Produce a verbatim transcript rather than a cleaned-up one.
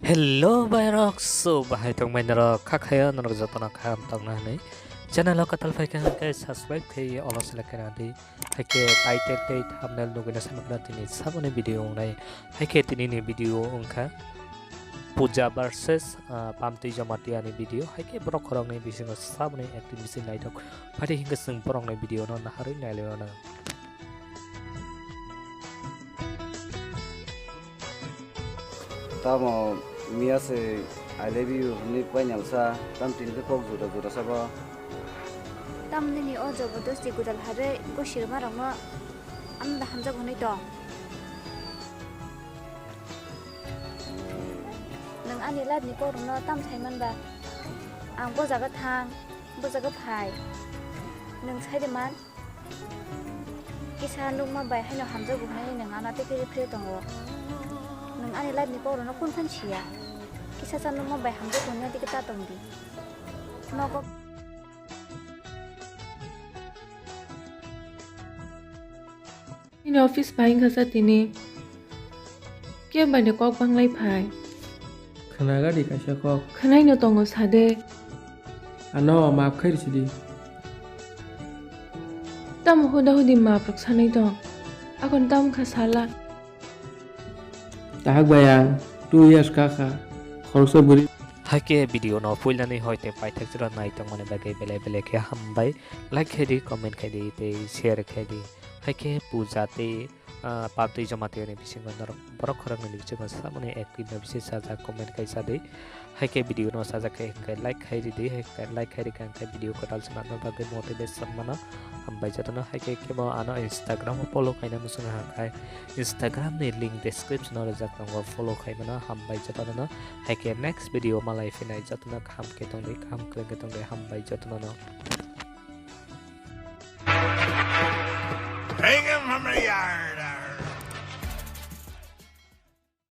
Hello, bairok, so bahai tongmai norok, kha khayo norok jotono kaham tongna hwnwi channel o kwtal phaikha hwnkhe subscribe khai olo select khaina di, haikhe title tei thumbnail nugwino samakna tini saboni video wngnai, haikhe tinini video wngkha Puja versus, ah, Pamtwi Jamatia ni video, haikhe borok khoroknwi bisingo saboni acting bisi naithok, phaidi hinkhe chwng borokni video no naharwi nailaiwano. Tamo miya se I love you hwnwi painalsa, tam tini khe kok juda juda sabo. Tam nini o jobodosti gudal harwi gosirma rokno amda hamjak hwnwi tong. Nwng ani life ni kok rokno tam sai man ba? Ang bo jaga thang, bo jaga phai. Nwng sai de man? Kisa nukma bai haino hamjago hwnwi nwng ano tei khe phre tongo. Nwng ani life ni kok rokno kunu phano siya. Kisa cha nukma bai hamjago hwnwi tei khe ta tong di. Nogo. Nini office bai wngkha sa tini. Khe bai ni kok banglai phai. Khwnaga di kaisa kok. Khwnaino tongo sa de. Ano maaf khai risi di. Tamo huda hudi maaf rok sanai tong. Akon tam kha sala. Tahak bai ang two years kha kha. Khoroksa bwrwi. Haikhe video no puilani hoi tei paithak jora nai tongmani bagwi belai belai khe hambai. Like khai di, comment khai di tei share khai di. Haikhe Puja tei ah, Pamtwi Jamatia ni bisingo norok borok khoroknwi ni bisingo samani active no bisi sajak comment khai sa di. Haikhe video no sajak khe hinkhe like khai ridi, haikhe like khai rikha hinkhe video kwtal swnamna bagwi motivation mano. Hambai jotono, haikhe kebo ano Instagram o follow khaina muchung kha khai Instagram ni link description o rijak tongo, follow khai mano. Hambai jotono, haikhe next video malai phinai jotono kaham khe tongdi, kaham kwrwng khe tongdi, hambai jotono no. Bring him from the yard.